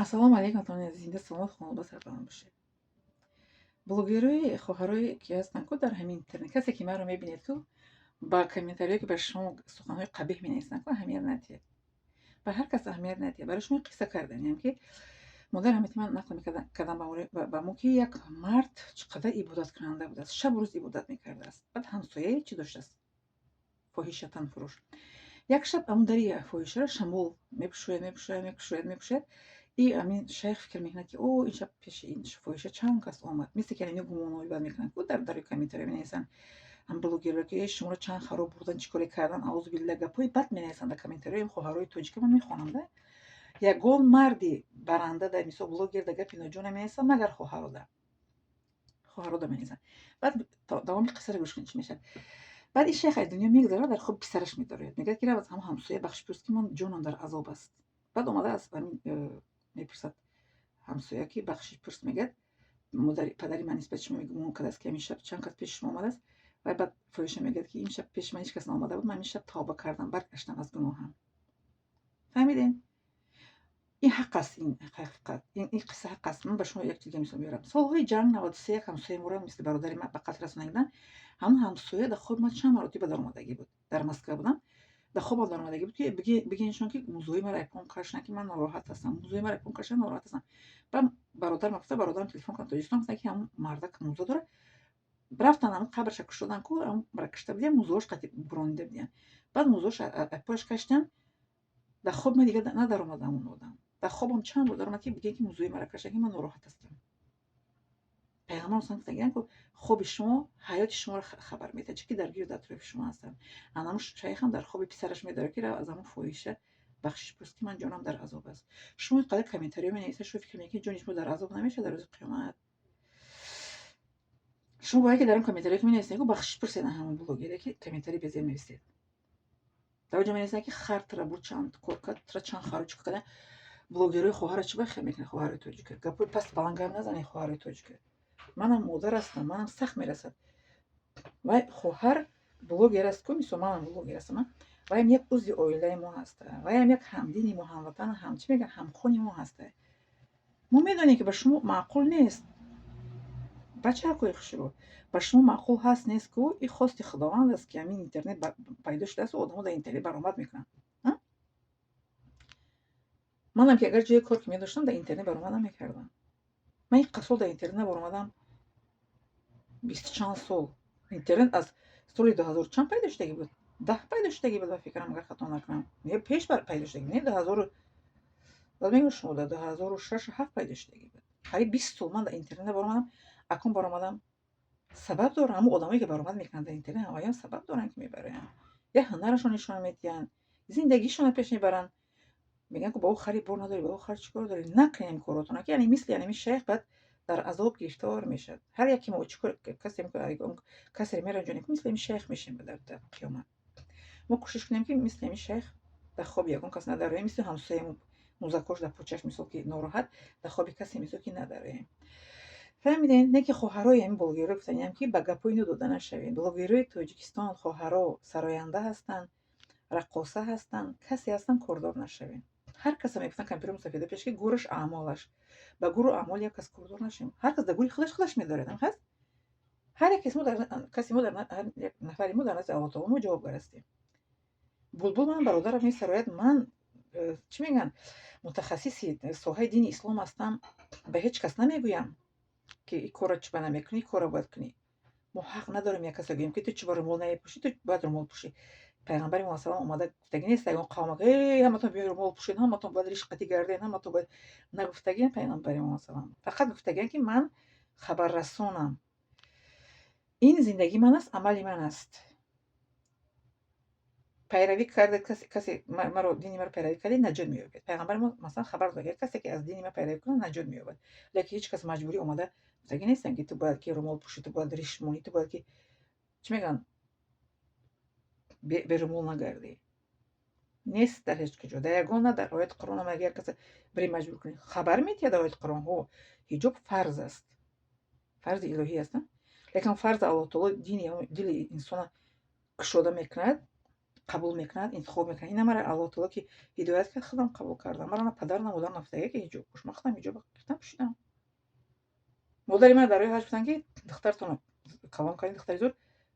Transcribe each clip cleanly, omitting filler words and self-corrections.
Ассалому алайкум, ҳамватанони азиз, зинда, саломат, хонавода сарбаланд бошед. Блогерҳои, хоҳарое ки ҳастанд ку дар ҳамин интернет, касе ки маро мебинед ку, ба комментариҳое, ки ба шумо суханҳои қабеҳ менависанд ку, аҳамият надиҳед. Ба ҳар кас аҳамият надиҳед. Барои шумо қисса карданиям, ки модар ҳамати ман нақл мекардам ба мо, ки як мард чӣ қадар ибодаткунанда будааст, шабу рӯз ибодат мекардааст. Баъд ҳамсояе чӣ доштааст? Фоҳиша, танфурӯш. Як шаб ҳамун дари фоҳишаро шамол мепӯшояд, мепӯшояд, мекушояд, мекушояд. И ҳамин шайх фикр мекунад, ки о, ин шаб пеши ин фоҳиша чанд кас омад. Мисли ки ҳамин гумонҳои бад мекунанд ку, дар дари комментариҳо менависанд ҳам блогерҳо, ки э, шуморо чанд хароб бурдан, чӣ коре кардан, аузу билла, гапҳои бад менависанд дар комментариҳои хоҳарои тоҷика. Ман мехонам да. Ягон марди баранда дар, мисол, блогер да гапи ноҷо наменависад, магар хоҳарода. Хоҳарода менависанд. Баъд давоми қиссаро гӯш кунед, чӣ мешавад. Баъд ин шайх аз дунё мегузарад, дар хоби писараш медарояд. Мегӯяд, ки рав, аз ҳамон ҳамсоя бахшиш пурс, ки ман ҷонам дар азоб аст. Баъд омада аз ҳамин мепурсад ҳамсоя, ки бахшиш пурс, мегӯяд, модари падари ман нисбати шумо гумон кардааст, ки ҳамин шаб чанд кас пеши шумо омадааст. Вай баъд фоҳиша мегӯяд, ки ин шаб пеши ман ҳеҷ кас наомада буд, ман ҳамин шаб тавба кардам, баргаштам аз гуноҳам. Фаҳмидем? Ин ҳақ аст, ин ҳақиқат, ин қисса ҳақ аст. Ман ба шумо як чиз мисол меорам. Солҳои ҷанг, 93, як ҳамсояи моро мисли бародари ман ба қатл расонидан. Ҳамон ҳамсоя дар хоби ман чанд маротиба даромадагӣ буд. Дар Москва будам. Дар хобам даромадагӣ буд, ки бигӯеншон, ки музои маро айпон кашанд, ки ман нороҳат ҳастам. Музои маро айпон кашанд, нороҳат ҳастам. Баъд бародарам гуфта, бародарам телефон кардам Тоҷикистон, гуфтанд, ки ҳамон мардак музо дорад. Рафтан, ҳамон қабрша кушодан ку, ҳамон кишта будиян, музоаш қати буронида будиян. Баъд музоаш айпояш кашидан, дар хоб ман дигар надаромад ҳамон одам. Дар хобам чанд бор даромад, ки бигӯянд, ки музои маро кашанд, ки ман нороҳат ҳастам. Пайғамбар гуфтагиянд ку, хоби шумо ҳаёти шуморо хабар медиҳад, чӣ ки дар гирду атрофи шумо ҳастанд. Анамун шайхам дар хоби писараш медорад, ки рав, аз ҳамон фоҳиша бахшиш пурс, ки ман ҷонам дар азоб аст. Шумо ин қадар комментариҳо менависед, шумо фикр мекунед, ҷони шумо дар азоб намешавад дар рӯзи қиёмат? Шумо бояд ки дар он комментариҳо, ки менависед, бахшиш пурсед ҳамон блогере, ки комментарий безеб нависед. Дар оҷо менависанд, ки хар тра бур, чанд кор кард, тра чанд хару чӣ кардан. Блогерҳои хоҳара чӣ бояд хел мекунад, хоҳарои тоҷика? Гапҳои паст баланд гап назанед, хоҳарои тоҷика. Манам модар ҳастам, манам сахт мерасад. Вай хоҳар блогер аст ку, мисол, манам блогер ҳастам, вайам як узви оилаи мо ҳаста, вайам як ҳамдини мо, ҳамватан, ҳам чӣ мегӯянд, ҳамхони мо ҳаста. Мо медонем, ки ба шумо маъқул нест, бачакҳои хушрӯ, ба шумо маъқул ҳаст, нест ку, ин хости Худованд аст, ки ҳамин интернет пайдо шудааст, одамо дар интернет баромад мекунанд. Манам ки агар ҷои кор ки медоштам, дар интернет баромад намекардам. Ман ин сол дар интернет набаромадам, бисту чанд сол. Интернет аз соли 2000 чанд пайдо шудагӣ буд? 10 пайдо шудагӣ буд, ба фикрам, агар хато накунам. Не, пеш пайдо шудагӣ, не, 2000, баъд мегӯям шумо, дар 2006, 7 пайдо шудагӣ буд. Қариб 20 сол ман дар интернет набаромадам. Акнун баромадам, сабаб дорам. Ҳамон одамое, ки баромад мекунанд дар интернет, ҳамаям сабаб доранд, ки мебароянд, як ҳунарашон нишон медиҳанд, зиндагишонро пеш мебаранд. Мегӯянд ки ба ӯ хари бор надорӣ, ба ӯ хар чӣ кор дорӣ? Накунед ин коротона, ки яъне мисли янами шайх баъд дар азоб гирифтор мешавад. Ҳар яке мо чӣ кор касе касеро меранҷонем, мисли ҳамин шайх мешавем дар қиёмат. Мо кӯшиш кунем, ки мисли ҳамин шайх дар хоби ягон кас надароем, мисли ҳамсояи музакош дар почаш, мисол, ки нороҳат, дар хоби касе, мисол, ки надароем. Фаҳмидем? Не ки хоҳарои ҳамин блогерҳо, гуфтаниям, ки ба гапҳои ино дода нашавем. Блогерҳои Тоҷикистон, хоҳаро сароянда ҳастанд, раққоса ҳастанд, касе ҳастанд, кордор нашавем. Ҳар каса мегуфтанд кампиро мусафида пеш, ки гӯраш аъмолаш, ба гуру аъмоли як кас кордор нашавем. Ҳар кас дар гури худаш худаш медорад, ҳаст. Ҳар як каси мо дар каси мо дар ҳар як нафари мо дар назди Аллоҳ таоло мо ҷавобгар ҳастем. Булбул ман бародарам месарояд, ман чӣ мегӯянд, мутахассиси соҳаи дини ислом ҳастам, ба ҳеҷ кас намегӯям, ки ин корро чӣ ба намекунӣ, ин корро бояд кунӣ. Мо ҳақ надорем як касро гӯем, ки ту чӣ ба румол намепӯшӣ, ту бояд румол пӯшӣ. Пайғамбари мо салам омада гуфтагӣ нест ягон қавма: «Эй, ҳаматон биёед, румол пӯшед, ҳаматон бояд риш қатӣ гардед, ҳаматон бояд». Нагуфтагиам пайғамбари мо салам. Фақат гуфтагиам, ки ман хабаррасонам. Ин зиндагии ман аст, амали ман аст. Пайравӣ кардед, касе маро, дини маро пайравӣ кардед, наҷот меёбед. Пайғамбари мо, масалан, хабар дод: касе ки аз дини ман пайравӣ кунад, наҷот меёбад. Лекин ҳеҷ кас маҷбурӣ омада гуфтагӣ нестанд, ки ту бояд ки румол пӯшӣ, ту бояд риш монӣ, ту бояд ки, чӣ мегӯянд, берумол нагардӣ. Нест дар ҳеҷ куҷо, дар ягон, на дар ояти Қуръон омада, як каса бири маҷбур кунӣ. Хабар медиҳад дар ояти Қуръон, ҳо, ҳиҷоб фарз аст, фарзи илоҳӣ аст, лекин фарзи Аллоҳ таоло дини дили инсона кушода мекунад. Қабул мекунад, интихоб мекунад. Ина мара Аллоҳ таоло ки ҳидоят кард, худам қабул кардам. Мара на падар, на модар нафтага, ки ҳиҷоб пӯш. Ман худам ҳиҷоб гирифтам, пӯшидам. Модари ман дар роҳи ҳаҷ гуфтанд, ки духтартонро калон кардем, духтари зуд.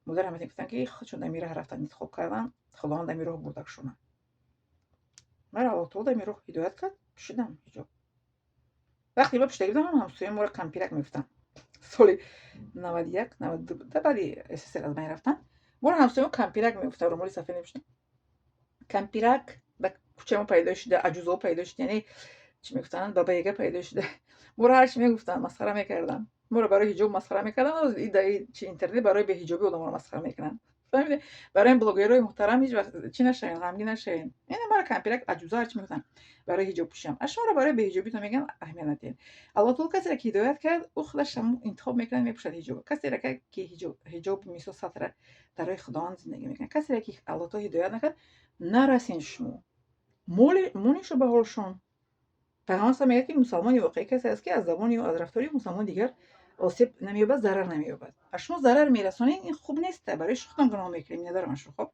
Модари ҳаматин гуфтанд, ки худшон дар роҳ рафтан интихоб кардан, Худованд дар роҳ бурдакшона. Мара Аллоҳ таоло дар роҳ ҳидоят кард, пӯшидам ҳиҷоб. Вақте ма пӯшида будам, ҳамсояи моро кампирак мегуфтанд. Соли 91, 92, баъди СССР аз байн рафтан, моро ҳамсоямо кампирак мегуфтанд. Румоли сафед мепӯшидам. Кампирак ба кӯчаи мо пайдо шуда, аҷузо пайдо шуда, яъне чӣ мегуфтанд, бабаега пайдо шуда. Моро ҳарчи мегуфтанд, масхара мекарданд. Моро барои ҳиҷоб масхара мекарданд, чи интернет барои беҳиҷобӣ одаморо масхара мекунанд. Фаҳмиде? Барои блогерҳои муҳтарам ҳеҷ вақт чӣ нашавед, ғамгин нашавед. Ина мара кампирак, аҷуза, ҳарчи мегуфтанд барои ҳиҷоб пӯшиям. А шуморо барои беҳиҷобитон мегӯянд, аҳамият надиҳед. Аллоҳ таоло касеро ки ҳидоят кард, ӯ худаш интихоб мекунад, мепӯшад ҳиҷоб. Касеро ки ҳиҷоб мисол сатра дар роҳи Худованд зиндагӣ мекунад. Касеро ки Аллоҳ таоло ҳидоят накард, нарасен шумо. Монешу ба ҳолшон. Пайғамбар салам мегӯяд, ки мусалмони воқеӣ касе аст, ки аз забони ё аз рафтори мусалмони дигар осеб намеёбад, зарар намеёбад. А шумо зарар мерасонед, ин хуб нест, барои худтон гуноҳ мекунед. Миннатдорам аз шумо. Хоб.